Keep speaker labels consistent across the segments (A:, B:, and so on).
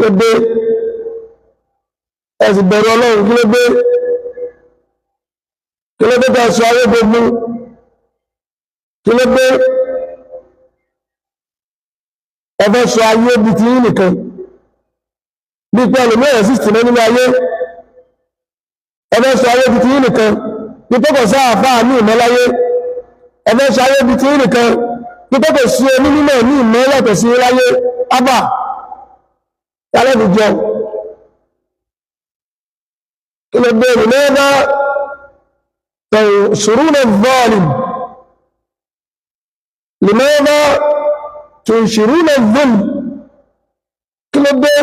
A: Kí ló dé? Ẹ sì bẹ̀rù Ọlọ́run. Kí ló dé? Kí ló dé tẹ́ sọ ayé gbogbo? Kí ló dé? Ẹ fẹ́ sọ ayé bí ti yín nìkan, bí pé ẹlòmíràn sì sì nínú ayé. Ẹ fẹ́ sọ ayé bí ti yín nìkan, bí pé kò sáà fáà ní ìmọ̀láyé. Ẹ fẹ́ sọ ayé bí ti yín nìkan, bí pé kò sí onímọ̀ ní ìmọ̀ yàtọ̀ sí láyé. Ábà tálẹ́bù jọ, kí ló dé? لماذا تنصرون الظالم؟ لماذا تنشرون الظلم؟ Kí ló dé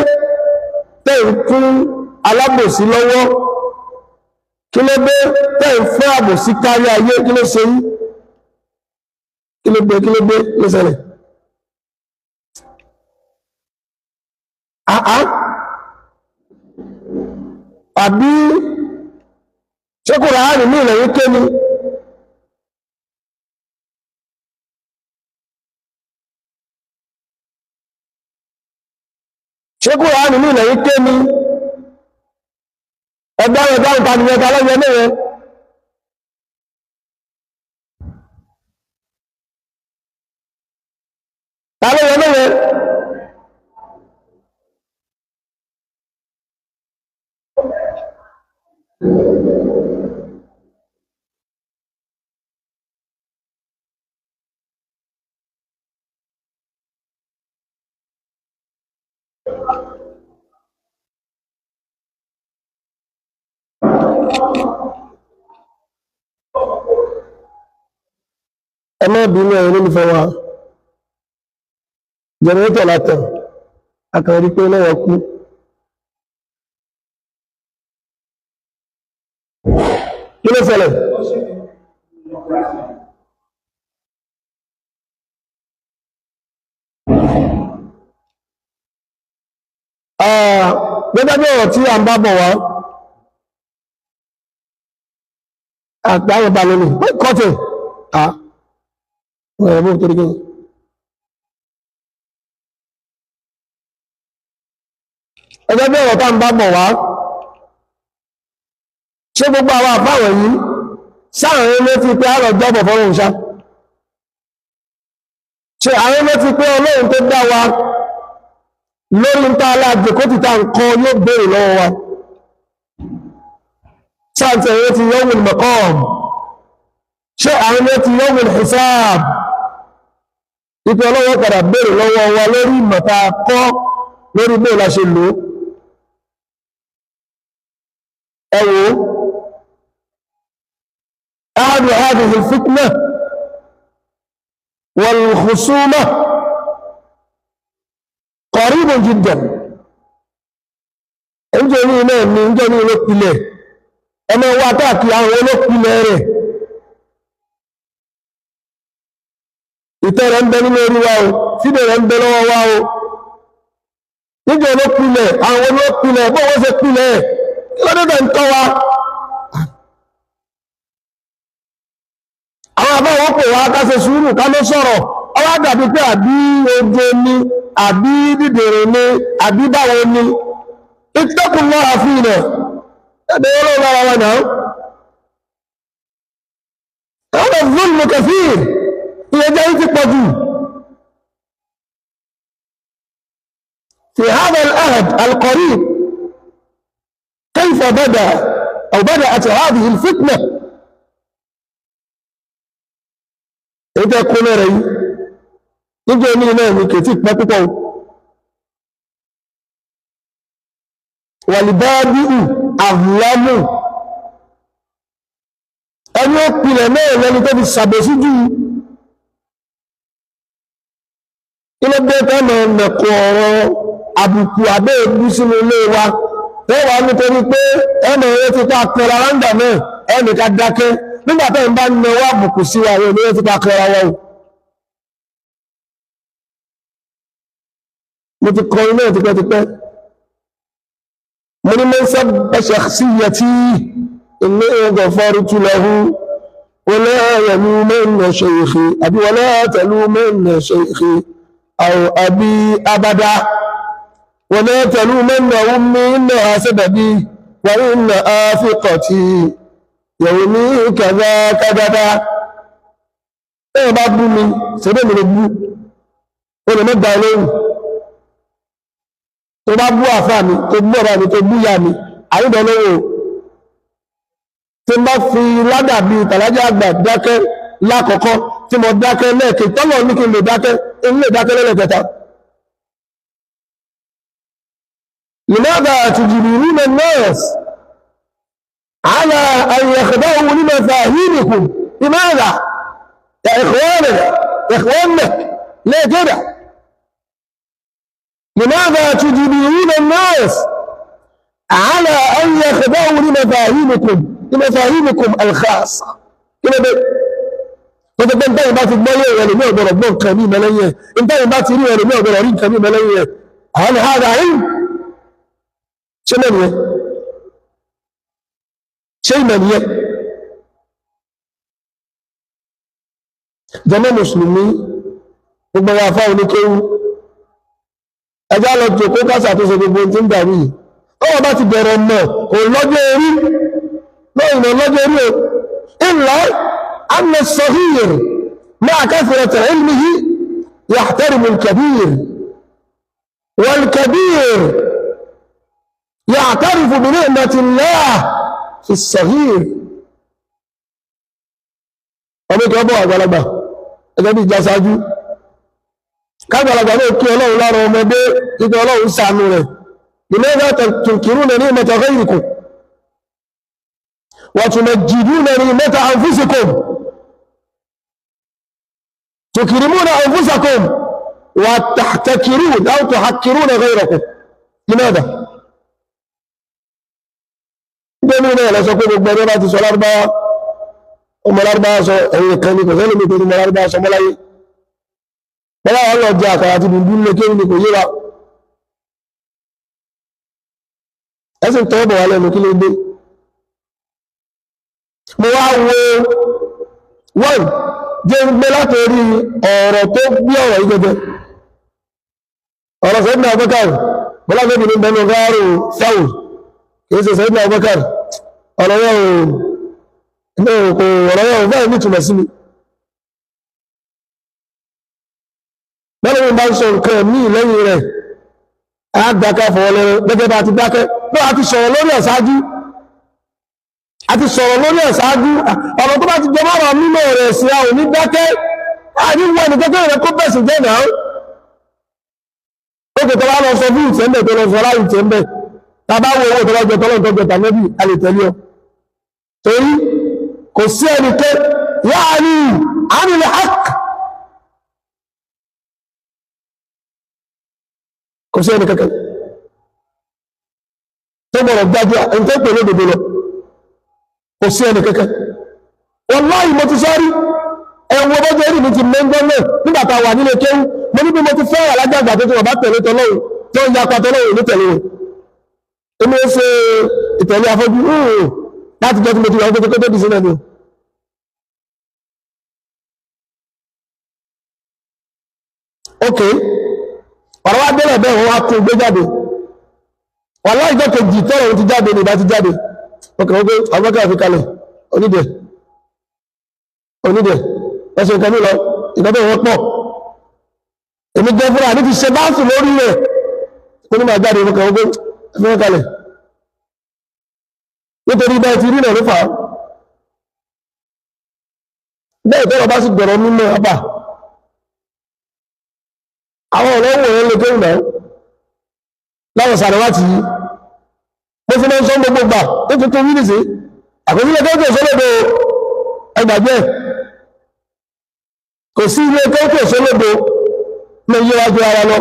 A: tẹ́ ń kún alábòsí lọ́wọ́? Kí ló dé tẹ́ ń fẹ́ àbòsí kárí ayé? Kí ló ṣe yí? Kí ló dé? Kí ló dé? Ló ṣẹlẹ̀? Àá, àbí ṣé Kùránì ní ilẹ̀ yìí ké ni? Ṣé Kùránì ní ilẹ̀ yìí ké ni? Ẹgbẹ́ ẹgbẹ́ ìpànìyàn ta lọ́yẹ mẹ́rẹ. Ta lọ́yẹ mẹ́rẹ? Ẹ má bínú, ẹ̀yin olólùfẹ́ wa, jẹnẹrétọ̀ látàn akàrí pé lọ́wọ́ kú. Kí ló ṣẹlẹ̀? Gẹ́gẹ́ bí ọ̀rọ̀ tí a ń bá bọ̀ wá, àgbáyé balẹ̀ ní kọ́tẹ̀ ọ̀rọ̀ mú torí kí ẹgbẹ́ bí ọ̀rọ̀ tá ń bá bọ̀ wá, ṣé gbogbo àwọn àfáwọ̀ yìí sáàrin ló ti pé àrọ̀ jọ́bọ̀ fọ́rùn ṣá? Ṣe àwọn ló ti pé Ọlọ́run tó dá wa lórí ń tá aláàjò kó ti ta nǹkan yóò béèrè lọ́wọ́ wa? Sáàtì ẹ̀yẹ ti yawmul maqam, ṣé àwọn ló ti yawmul hisab, ipò ọlọ́wọ́ padà béèrè lọ́wọ́ wa lórí ìmọ̀ta kọ́, lórí bóò la ṣe lò ó? Ẹ wò ó, ahadu hadhihi al-fitna wal-khusuma qaribun jiddan. Ẹjọ́ ní iná ní ìjọ ní olópilẹ̀, ẹmọ wá káàkiri àwọn olópilẹ̀ rẹ̀. Ìtẹ́ rẹ̀ ń bẹ nínú orí wa o, fídò rẹ̀ ń bẹ lọ́wọ́ wa o. Níjọ olópilẹ̀, àwọn olópilẹ̀ bó wọ́n ṣe pilẹ̀, kí ló dé tẹ̀ ń tọ́ wa? Àwọn àbáwọ̀ pè wá ká ṣe sùúrù, ká ló sọ̀rọ̀. Ọwá dàbí pé àbí ojo ni, àbí dídèrè ni, àbí báwo ni? Ittaqullaha fina, ẹ̀bẹ̀ ọlọ́run ara wa náà. Hada zulmu kathir, ìyẹjẹ́ yìí ti pọ̀ jù. في هذا العهد القريب كيف بدأ أو بدأت هذه الفتنة؟ Èyí tẹ́ kó lẹ́rẹ̀ yìí níjọ́ ní iná ẹ̀mí kìí tí pẹ́ púpọ̀. Wàlìbáàbíù àhùlámù, ẹni ó pilẹ̀ náà lẹ́ni tó fi sàbòsí jù. Ilé dé tẹ́mọ̀ mẹ̀kọ̀ ọ̀rọ̀ àbùkù abẹ́ ìbú sínú ilé wa tẹ́wàá, nítorí pé ẹmọ̀ ẹ̀rọ ti pa akọra ráńdà náà, ẹnì ká dákẹ́ nígbà tẹ́ ń bá nawọ́ àbùkù sí wa, àwọn ènìyàn ti pa akọra wa o. Mo ti kọrin náà tipẹ́tipẹ́, mo ní man sabba shakhsiyati inni ghafartu lahu wala yalumanna shaykhi, àbí wala talumanna shaykhi aw abi abada. ولا تلومن أمي إنها سببي وإن آفقتي يومي كذا كذا. Ẹ bá bú mi, ṣebí mi ló bú, ó lè mẹ́gbàá lóhùn. Tó bá bú àfáà mi, tó bú ọ̀rọ̀ mi, tó bú ìyá mi, àyíbẹ̀ lówó. Tí n bá fi ládàbí tàlájà àgbà dákẹ́ lákọ̀ọ́kọ́, tí mo dákẹ́ lẹ́ẹ̀kẹ́, tọ́lọ̀ ní kí n lè dákẹ́, n lè dákẹ́ lẹ́lẹ́kẹta. لماذا تجبرون الناس على أن يخضعوا لمفاهيمكم؟ لماذا؟ يا إخواننا، يا إخواننا، ليه كده؟ لماذا تجبرون الناس على أن يخضعوا لمفاهيمكم، لمفاهيمكم الخاصة؟ كده بقى tọ́jọ́ pé ntẹ́yìn bá ti gbọ́ yé ẹ̀rọ mi ọ̀gbọ̀rọ̀ gbọ́ nǹkan mi mẹ́lẹ́yìn ẹ̀, ntẹ́yìn bá ti rí ẹ̀rọ mi ọ̀gbọ̀rọ̀ rí nǹkan mi mẹ́lẹ́yìn ẹ̀. Àwọn àhàdà yìí ṣé mẹ́rin yẹn, ṣé ìmọ̀ nìyẹn? Jàmá mùsùlùmí, gbogbo wa fáwọn oníkéwú, ẹjá lọ jòkó kásà tó ṣe gbogbo tí ń dàrú yìí. Ọwọ́ bá ti bẹ̀rẹ̀ mọ̀ kò lọ́jọ́ orí lọ́yìn lọ́jọ́ orí o. Ìlà anna as-saghir ma'a kathrati ilmihi yahtarimu al-kabir, wal-kabir ya'tarifu bi ni'mati Allah fi as-saghir. Ọmọ ìkẹ́ bọ́ àgbàlagbà ẹgbẹ́ bí ìjà ṣáájú kágbàlagbà náà kí ọlọ́run lára ọmọdé títí ọlọ́run ṣàánú rẹ̀. لماذا تنكرون نعمة غيركم وتمجدون نعمة أنفسكم؟ تكرمون أنفسكم وتحتكرون أو تحكرون غيركم، لماذا؟ Gbẹ́mí náà lọ sọ pé gbogbo ẹni bá ti sọ lárúbáwá, ọmọ lárúbáwá sọ, ẹ̀yìn kan ní kò sẹ́lẹ̀ mi tó ní mọ lárúbáwá sọ mọ́láyé. Bọ́lá wọn lọ jẹ àkàrà àti dùndún lé kéwì ní kò yé wa. Ẹ̀sìn tọwọ́ bọ̀ wá lẹ́nu, kí ló dé? Mo wá wo wọ́n jẹ́ ń gbé látòrí ọ̀rọ̀ tó gbé ọ̀rọ̀ yìí gẹ́gẹ́. Ọ̀rọ̀ Sayyidina Abubakar, bọ́lá fẹ́ bìnrin bẹnu gáàrù sáwù, kìí ṣe Sayyidina Abubakar. Ọ̀rọ̀ yẹn ò kò, ọ̀rọ̀ yẹn ò bẹ́ẹ̀ ní ìtumọ̀ sí mi. Bẹ́ẹ̀ ni bá ń sọ nǹkan míì lẹ́yìn rẹ̀, á dákẹ́ fọwọ́ lẹ́rẹ́ gẹ́gẹ́ bá ti dákẹ́ náà. A ti sọ̀rọ̀ lórí ẹ̀ ṣáájú, a ti sọ̀rọ̀ lórí ẹ̀ ṣáájú. Ọ̀rọ̀ tó bá ti jẹ mọ́rọ̀ mímọ̀ rẹ̀ sí, a ò ní dákẹ́. A ní wọ́n ní kékeré rẹ̀ kó bẹ̀sì jẹ́ náà. Ó kò tó bá lọ sọ fún ìtẹ́ńbẹ̀ tó lọ sọ láì ìtẹ́ńbẹ̀, tá a bá wo owó tó bá jẹ tọ́lọ́ tó jẹ tànẹ́bì, a lè tẹ̀lé ọ, torí kò sí ẹnikẹ́ yáàní àmìlẹ̀ hak, kò sí ẹni kankan tó gbọ́dọ̀ gbájú ẹni tó pè lódodo lọ, kò sí ẹni kankan. Wallahi, mo ti sọ́rí ẹ̀wọ̀n bọ́jọ́ orí mi ti mẹ́ngbọ́n náà nígbà tá a wà nílé kéwú. Mo ní bí mo ti fẹ́ alájàgbà tó ti wọ̀ bá tẹ̀lé tọ́lọ́hùn, tó ń yapa tọ́lọ́hùn ní tẹ̀lé wọn. Èmi ó ṣe ìtẹ̀lé afọ́jú láti jẹ́ tí mo ti wà ní kékeré tó di sílẹ̀ ni. Ok, ọ̀rọ̀ wa délẹ̀ bẹ́ẹ̀, wọ́n wá tún gbé jáde. Wàhálà ìjọ kejì tọ́rọ̀ ohun ti jáde ní ìbá ti jáde. Ọkàn wọn pé àwọn fi kalẹ̀ onídẹ̀ onídẹ̀ ẹsẹ̀ nǹkan mi lọ ìgbà tó wọ́n pọ̀. Èmi jẹ́ fúnra ní ti ṣe báńsì lórí rẹ̀, ó ní máa jáde. Ọkàn wọn pé fi kalẹ̀ nítorí bẹ́ẹ̀ ti rí náà ló fà á bẹ́ẹ̀. Tọ́rọ̀ bá sì gbọ̀rọ̀ mímọ́ ọba àwọn ọ̀rọ̀ wò lè kéwù náà láwọn sàrẹ̀ láti yí. Mo fi máa ń sọ gbogbo gbà ní tuntun wí nìsí àkọsílẹ̀ kéwù tó sólódo, ẹgbàgbẹ́, kò sí ilé kéwù tó sólódo ní iye wájú ara lọ.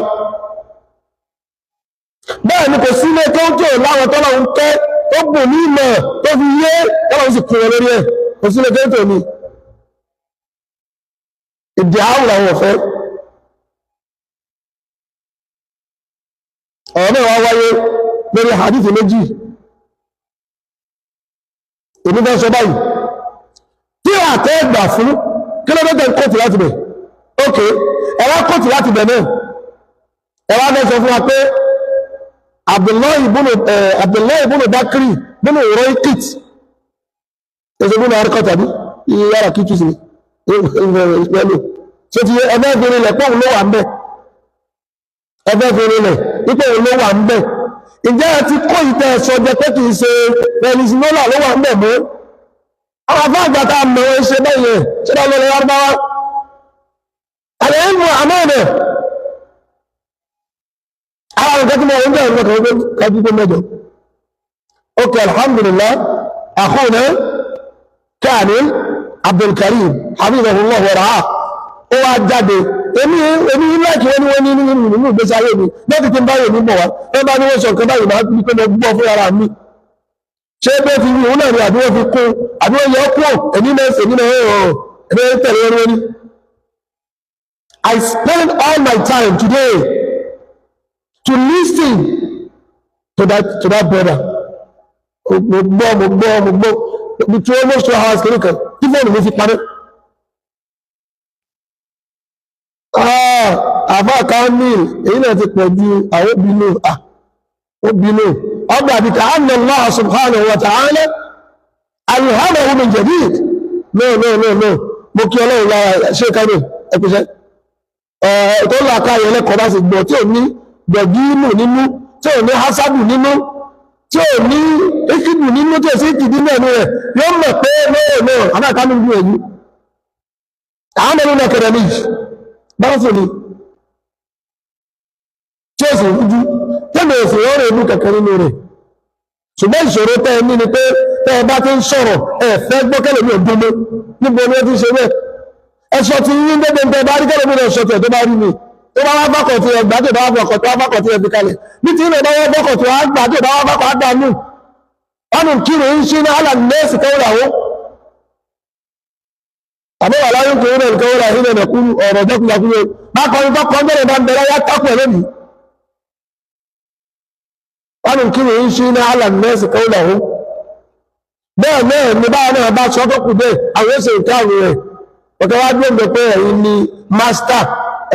A: Bẹ́ẹ̀ ni kò sí ilé kéwù tó láwọn tọ́lọ̀ ń kẹ́, tó bù ní ìmọ̀ tó fi yé, tọ́lọ̀ ń sì kún wọn lórí ẹ̀. Kò sí ilé kéwù tó ní ìdí àwọn làwọn ọ̀fẹ́. Ọ̀rọ̀ náà wá wáyé lórí hadithi méjì. Èmi fẹ́ sọ báyìí tí àtẹ́ gbà fún kí ló dé kóòtù láti bẹ̀. Ok, ẹ̀wá kóòtù láti bẹ̀ náà, ẹ̀wá fẹ́ sọ fún wa pé Abdullahi ibùnú Bakri ibùnú Roikit ẹsẹ̀ ibùnú Arkot àbí yàrá kìtù sí pẹ̀lú tó ti ẹgbẹ́ fi rinlẹ̀ pé òun ló wà ń bẹ̀, ẹgbẹ́ fi rinlẹ̀ pé òun ló wà ń bẹ̀. Ǹjẹ́ ẹ ti kó ìtẹ́ ẹ̀sọ́ jẹ pé kìí ṣe Felix Nola ló wà ń bẹ̀ mọ́? Àwọn afáàgbà tá a mọ̀ ẹ́ ṣe bẹ́ẹ̀ yẹn ṣé bá lọ́lẹ̀ lárúbáwá àlẹ́ ìlú àmọ́ rẹ̀ àwọn nǹkan tí mo ń bẹ̀rẹ̀ lọ́kàn wípé kájú tó mẹ́jọ. Ok, alhamdulillah, akhuna Kamil Abdulkarim hafizahullah wa ra'ah, ó wá jáde. Èmi èmi láìkí wọ́n ní wọ́n ní nínú nínú ìgbésí ayé mi lọ́tí tí ń báyìí mi bọ̀ wá, wọ́n bá ní wọ́n sọ nǹkan báyìí, máa ń pé mo gbọ́ fún ara mi. Ṣé bẹ́ẹ̀ fi rí òun náà ni àbí wọ́n fi kún àbí wọ́n yọ kúrò? Èmi náà èmi náà ẹ̀rọ èmi náà tẹ̀lé wọn ní. I spend all my time today to listen to that brother. Mo gbọ́, mo gbọ́, mo gbọ́ between almost 2 hours kìíní kan tí fóònù mi fi parí. Àfá Kamil, èyí náà ti pọ̀ ju àwọn obìnú obìnú ọgbà àbí ká anna Allah subhanahu wa ta'ala alhamahu min jadid. No, no, no, no, mo kí ọlọ́run lára ṣe Kamil ẹkùsẹ́ tó làkà yẹn lẹ́kọ̀ọ́ bá sì gbọ́, tí ò ní gbẹ̀gínú nínú, tí ò ní hasadu nínú, tí ò ní ikidu nínú, tí ò sí ìkìdí nínú ẹnu rẹ̀, yóò mọ̀ pé no, no, àfá Kamil gbìyànjú. Àwọn ọmọ nínú ọkẹrẹ méjì báńsì ni tí ó sì rújú tẹ́lẹ̀ òsì ọ̀rọ̀ ìlú kẹ̀kẹ́ nínú rẹ̀. Ṣùgbọ́n ìṣòro tẹ́ ẹ ní ni pé tẹ́ ẹ bá ti ń sọ̀rọ̀, ẹ fẹ́ gbọ́kẹ́lẹ̀ mi ò dúró. Níbo ni ó ti ṣe bẹ́ẹ̀? Ẹ sọ ti yín dédé tẹ́ bá rí kẹ́lẹ̀ mi náà sọ tiẹ̀ tó bá rí mi tó bá wá bákọ̀ tí ẹ gbà, tó bá wá bákọ̀ tó wá bákọ̀ tí ẹ fi kalẹ̀ ní tí ilẹ̀ bá wá bákọ̀ tó wá gbà, tó bá wá bákọ̀ á dà nù wọn kírun ń ṣe ní àlà nẹ́ẹ̀sì kẹ́wọ́n àmọ́ wà láyé kò rẹ̀ nǹkan wọ́n ráhìn ẹ̀nà kúrú ọ̀rọ̀ jẹ́kùnjakúrú bákan ní tọ́kọ́ bẹ̀rẹ̀ bá ń bẹ̀rẹ̀ yá tápẹ̀ lónìí. Wọ́n kí ni ń ṣe ní àlà nẹ́ẹ̀sì kan lọ́hún. Bẹ́ẹ̀ náà ni báwọn náà bá sọ tó kù bẹ́ẹ̀, àwọn èsè ìkáàrù rẹ̀ ọ̀kẹ́ wá dúró ń pé ẹ̀yin ni mástà,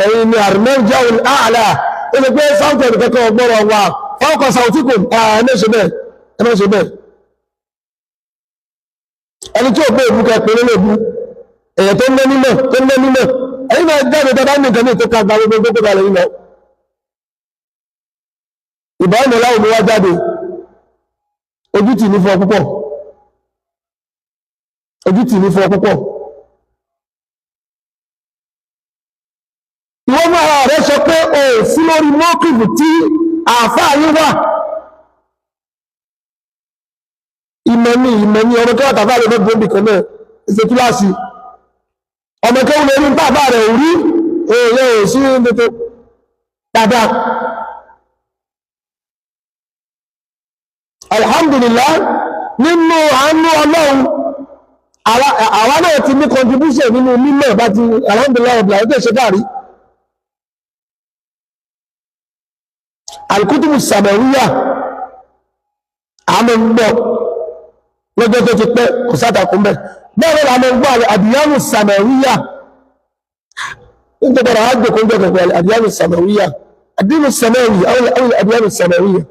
A: ẹ̀yin ni àrùmẹ́jọ́ àlà, ó lè pé sáwùtẹ̀ kẹ́kẹ́ ọgbọ́rọ̀ wà fọ́ọ̀kọ̀ sàwùtíkù. Ẹ̀ bẹ́ẹ̀, ẹ ṣe bẹ́ẹ̀. Ẹni tí ò gbé ìbú kẹ́ pé ló lè bú èyàn tó ń lé nímọ̀, tó ń lé nímọ̀. Ẹ̀yin náà jáde tó bá ní nǹkan ní tó ká gba gbogbo tó kalẹ̀ yìí lọ. Ìbáwọn ọláwọ̀ mi wá jáde, ojú tì ní fún ọ púpọ̀, ojú tì ní fún ọ púpọ̀. Ìwọ́n mú ara rẹ sọ pé o ò sí lórí mọ́kìfù tí àáfàá yín wà. Ìmọ̀ ni ìmọ̀ ni ọmọ kẹwàá tàbá rẹ̀ mẹ́gbọ́n bì kan náà ṣe kíláàsì ọmọ kẹwàá lórí bàbá rẹ̀ ò rí èèyàn ò sí tuntun dáadáa. Alhamdulillah, nínú àánú ọlọ́run, àwa náà ti ní contribution nínú mímọ̀ bá ti alhamdulillah ọ̀bìlà ó tẹ̀ ṣe káàrí. Alkutubu samawiya àmọ́ ń gbọ́ lọ́jọ́ tó ti pẹ́, kò sátakùn bẹ́ẹ̀. Bẹ́ẹ̀ ni àmọ́ ń gbọ́ àdìyàmù samawiya nítorí àwọn àgbẹ̀kọ́ ń jẹ́ kẹ̀kẹ́ àdìyàmù samawiya, àdìyàmù samawiya àwọn àdìyàmù samawiya.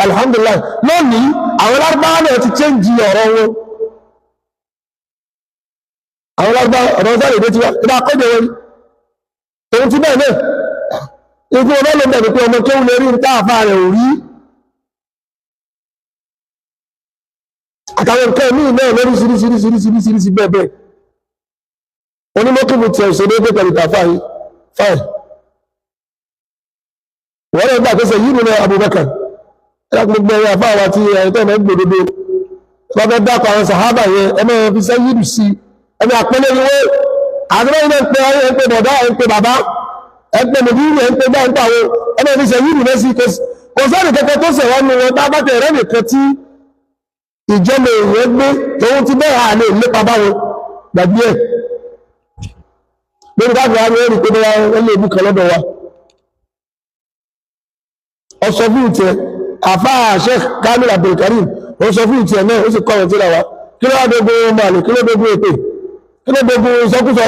A: Alhamdulillah, lónìí àwọn lárúbáwá náà ti chẹ́ǹjì ọ̀rọ̀ wọn. Àwọn lárúbáwá ọ̀rọ̀ sáré ìdé tiwa ìbá kọ́jọ wọn tòun ti bẹ́ẹ̀ náà. Ikú ọmọ ló bẹ̀rẹ̀ pé ọmọ kéwù lórí ń táàfà rẹ̀ ò rí àtàwọn nǹkan míì náà lórí ṣiríṣiríṣiríṣiríṣi bẹ́ẹ̀ bẹ́ẹ̀. Onímọ́kìmù tiẹ̀ ṣe déédéé pẹ̀lú tàfà yìí fáì wọ́n lè gbà pé sẹ yìí nínú Abubakar ẹ̀rọ gbogbo ẹ̀yà fáwọn àti ẹ̀yà tó ń gbòdodo bá fẹ́ dákọ̀ àwọn sàhábà yẹn, ẹ máa fi sẹ́yìdù sí ẹni àpẹẹrẹ ìwé àtúbọ̀ yìí náà ń pe ayé, ń pe bọ̀dá, ń pe bàbá, ẹ ń pe mòdúrú, ẹ ń pe bá ń pa àwọn ọmọ ẹni sẹ́yìdù náà sí. Kò sẹ́ni kẹ́kẹ́ tó sẹ̀wọ́n nu wọn bá bá tẹ̀ rẹ́ nìkan tí ìjọba èèyàn gbé tòun ti bẹ́ẹ̀ hà lè lépa báwọn gbàgbé ẹ̀ lórí káfíń àwọn ẹ̀rí pé bóyá wọ́n lè bú kan lọ́dọ̀ wa. Ọsọ fún ìtẹ̀ àfáà Sheikh Kamil Abdulkarim, ó sọ fún ìtẹ̀ náà, ó sì kọ́ ọ̀rọ̀ tí ra wa. Kí ló wá dogun ọmọ àlè? Kí ló dogun èpè? Kí ló dogun ìsọkúsọ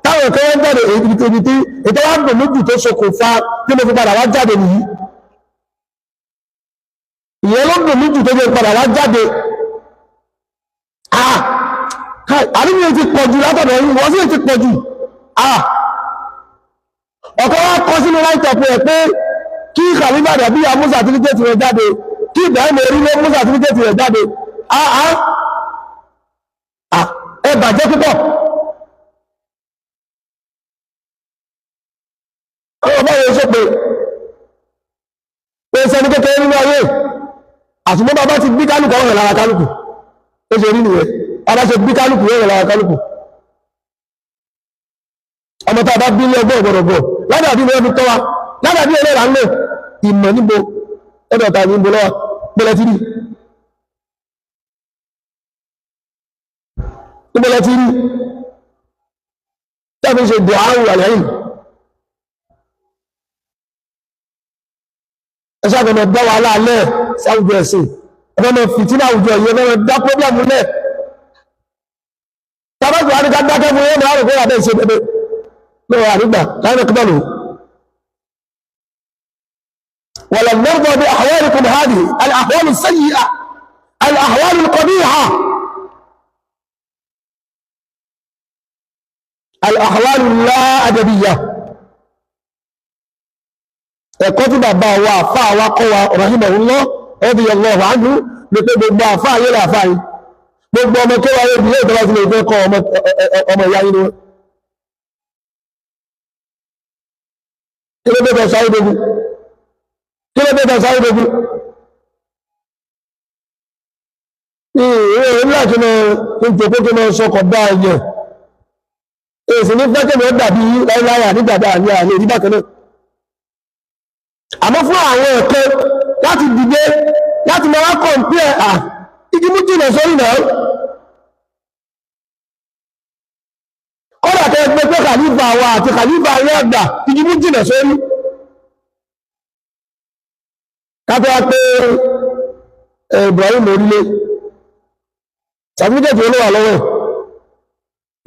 A: táwọn kan wọ́n jáde? Èyí tí ètò wa dùn lójú tó ṣokùnfà tí mo fi padà wá jáde nìyí. Ìyẹn ló dùn mí jù tó jẹ́ padà wá jáde. Àríwí ti pọ̀ jù látọ̀dọ̀ yìí, wọ́n sì ti pọ̀ jù. Ọ̀kan wá kọ sínú láìtọ̀pù ẹ̀ pé kí Khalifa dàbí ya mú sàtífíkẹ́tì rẹ̀ jáde, kí Ibrahim orílẹ̀ mú sàtífíkẹ́tì rẹ̀ jáde. Ẹ bàjẹ́ púpọ̀. Ọ̀rọ̀ báyìí sọ pé pé sẹ́ni kékeré nínú ayé, àtúmọ̀ bàbá ti bí kálukú ọ̀rọ̀ lára kálukú. Ó ṣe rí nìyẹn, bàbá ṣe bí kálukú ọ̀rọ̀ lára kálukú. Ọmọ tá a bá bí ní ọgbọ́n ọ̀gbọ̀rọ̀gbọ̀ ládàbí ni wọ́n fi tọ́ wa, ládàbí ẹlẹ́ra ń lò. Ìmọ̀ níbo ẹ̀dọ̀ ta ní ìbò lọ́wọ́ gbọ́lẹ̀ tí rí, gbọ́lẹ̀ tí rí tẹ́bí ṣe dùn áwù àlẹ́yìn. Ẹ̀ṣẹ́ àgbẹ̀mọ̀ dá wa láàlẹ́ sáwùjọ ẹ̀sìn, ẹ̀fẹ́ fìtínà àwùjọ yìí, ẹ̀fẹ́ dá pọ́blẹ́mù lẹ̀. Tàbátù wá ní ká dákẹ́ fún yẹ́mọ̀ àrùn fún àbẹ́ ìṣe bẹ́bẹ́ lọ́wọ́ àrígbà láwọn ẹ̀kọ́ lò. ولن نرضى بأحوالكم هذه الأحوال السيئة، الأحوال القبيحة، الأحوال اللا أدبية. Ẹ̀kọ́ tí bàbá wa àfáà wa kọ́ wa rahimahullah radiyallahu anhu ní pé gbogbo àfáà yẹ́ làfáà yìí, gbogbo ọmọ tó wáyé bí yóò tọ́lá sílẹ̀ ìfẹ́ kọ́ ọmọ ìyá yìí ni wọ́n. Kí ló dé sáré dogun? Kí ló dé sáré dogun? Ìwé ńlá kí ni ìjòkó kí ni sọkọ̀ bá ẹ̀yẹ èsì ní fẹ́kẹ̀mí ó dàbí láíláyà nígbàdá ní àlè ìdíbàkan náà. Àmọ́ fún àwọn ẹ̀kọ́ láti dìde láti máa kọ̀ǹpẹ́ à igi mú jìnà sórí náà. Kọ́dà kẹ́ gbé pé kàlífà wa àti kàlífà ayé àgbà, igi mú jìnà sórí. Káfẹ́ wá pé Ibrahim orílẹ̀ sàtífíkẹ́tì olówà lọ́wọ́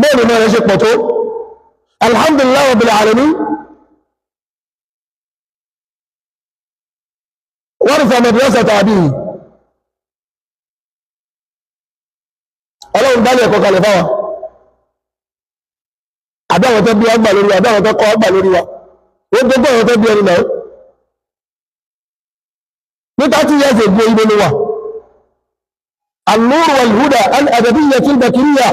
A: bẹ́ẹ̀ ni rẹ̀ ṣe pọ̀ tó. Alhamdulillah rabbil alamin. Wọ́n madrasa tàbí ọlọ́run dálẹ̀ ẹ̀kọ́ kalẹ̀ fáwa, àbí àwọn tó bí ọgbà lórí wa, àbí àwọn tó kọ́ ọgbà lórí wa, ó tó gbọ́ àwọn tó bí ẹni náà ní 30 years ago ibo ni wà. An-Nur wal-Huda al-Adabiyya al-Bakiriyya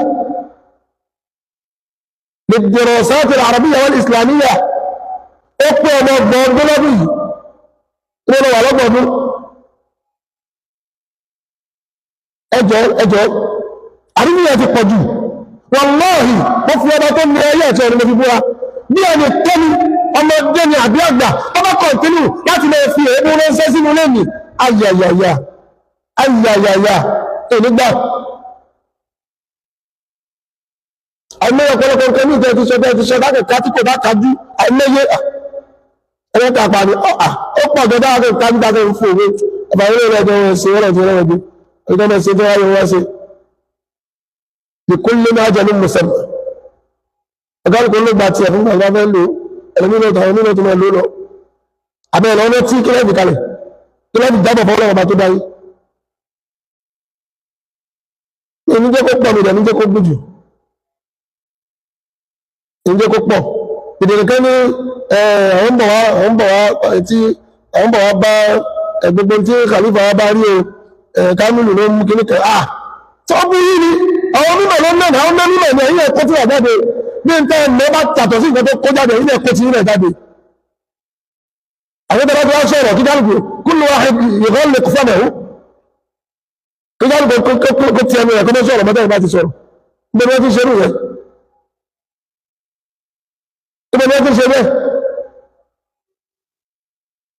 A: lid-dirasat al-Arabiyya wal-Islamiyya, ó pé ọmọ ọgbọ̀n ọdún lọ́dún yìí nínú wà lọ́gbọ̀n ọdún. Ẹjọ́ ẹjọ́ àríwíyàn ti pọ̀ jù. Wallahi, mo fi ọba tó ní ayé ẹ̀tọ́ ọ̀run mo fi búra, bí ẹni tẹ́ni ọmọdé ni àbí àgbà ọba kọ̀ǹtínú láti lè fi èébú ránṣẹ́ sínú lẹ́yìn ayayaya ayayaya ènígbà. Àìmọye ọ̀pọ̀lọpọ̀ nǹkan ní ìtẹ́ ti sọ bẹ́ẹ̀ ti sọ dákẹ̀ká tí kò bá kájú, àìmọye ẹ̀rọ kàpà ní ó pọ̀ jọ dákẹ̀ kájú dákẹ̀ ń fò wé ọba ilé rẹ̀ jọ wọ́n ṣe wọ́n rẹ̀ jọ wọ́n jọ ṣe tó wáyé wọ́n ṣe. Ìkúnlé máa jẹ ní mùsùlùmí ọ̀gá ló gba tiẹ̀ fún gbàgbá fẹ́ lò ẹlòmínú tó àwọn onínú tó máa lò lọ abẹ́ ìlọ́wọ́ tí kílẹ̀bì kalẹ̀ kílẹ̀bì jábọ̀ fọlọ́ ọba tó dáyé. Ní jẹ́ kó pọ̀ mi dẹ̀ ní jẹ́ kó gùn jù, ní jẹ́ kó pọ̀. Ìdèrè kan ní àwọn bọ̀ wá, àwọn bọ̀ wá tí àwọn bọ̀ wá bá gbogbo tí Khalifa wá bá rí o, Kamilu ló mú kíní kan. Ah, tó bí yìí ni àwọn mímọ̀ ló mẹ́rin, àwọn mímọ̀ ní ẹ̀yìn ẹ̀kọ́ tí wà jáde bí n tẹ́ ẹ̀ bá tàtọ̀ sí nǹkan tó kó jáde ẹ̀yìn ẹ̀kọ́ tí rẹ̀ jáde. Àwọn tó bá tó wá sọ̀rọ̀ kí kálukú kullu wahid yughalliq famahu, kí kálukú kó ti ẹnu rẹ̀ kó mọ́ sọ̀rọ̀ mọ́tẹ́ ìbá ti sọ̀rọ̀. Gbogbo ẹ ti ṣerú rẹ̀, gbogbo ẹ ti ṣe bẹ́ẹ̀.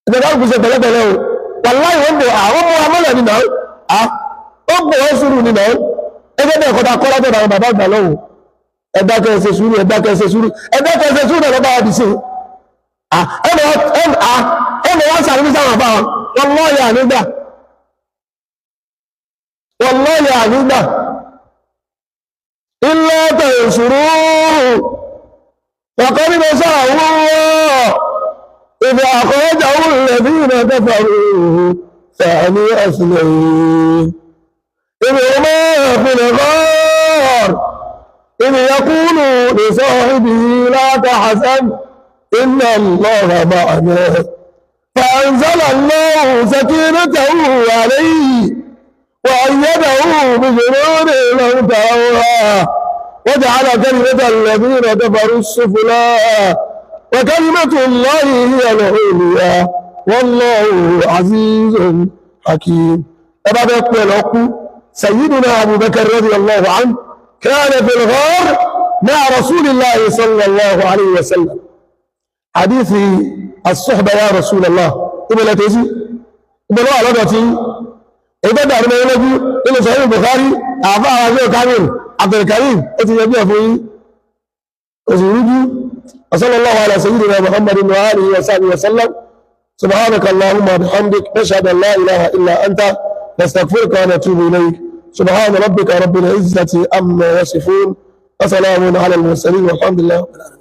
A: Ìjọba kò ṣe pẹ̀lẹ́pẹ̀lẹ́ o. Wàláhì wọ́n bò àwọn ọmọ amọ́lẹ̀ nínú àwọn ó bò wọ́n sùúrù nínú àwọn ẹgbẹ́ bẹ́ẹ̀ kọ́ta kọ́ látọ̀dọ̀ àwọn bàbá àgbà lọ́wọ́. Ẹ̀dá kẹsẹ̀ sùúrù, ẹ̀dá kẹsẹ̀ sùúrù, ẹ̀dá kẹsẹ̀ sùúrù náà lọ́ba àdìsí. Ẹnà wọ́n sàrúbí sáwọn àbá wọn. Wallahi ànígbà, wallahi ànígbà. Illa tansuruhu faqad nasarahu Allah idh akhrajahu alladhina kafaru. ثاني اثنين إذ هما في الغار إذ يقول لصاحبه لا تحزن إن الله معنا فأنزل الله سكينته عليه وأيده بجنود لم تروها وجعل كلمة الذين كفروا السفلى وكلمة الله هي العليا والله عزيز حكيم. أبا بكر سيدنا أبو بكر رضي الله عنه كان في الغار مع رسول الله صلى الله عليه وسلم. حديث الصحبة يا رسول الله إبا لا تزي إبا لا لدتي إبا دار ما يلجو إلى صحيح البخاري أعفاء عزيز كامل عبد الكريم أتي يبيع فيه أزيرجو. وصلى الله على سيدنا محمد وآله وصحبه وسلم. سبحانك اللهم وبحمدك، نشهد أن لا إله إلا أنت، نستغفرك ونتوب إليك. سبحان ربك رب العزة عما يصفون، وسلام على المرسلين، والحمد لله رب العالمين.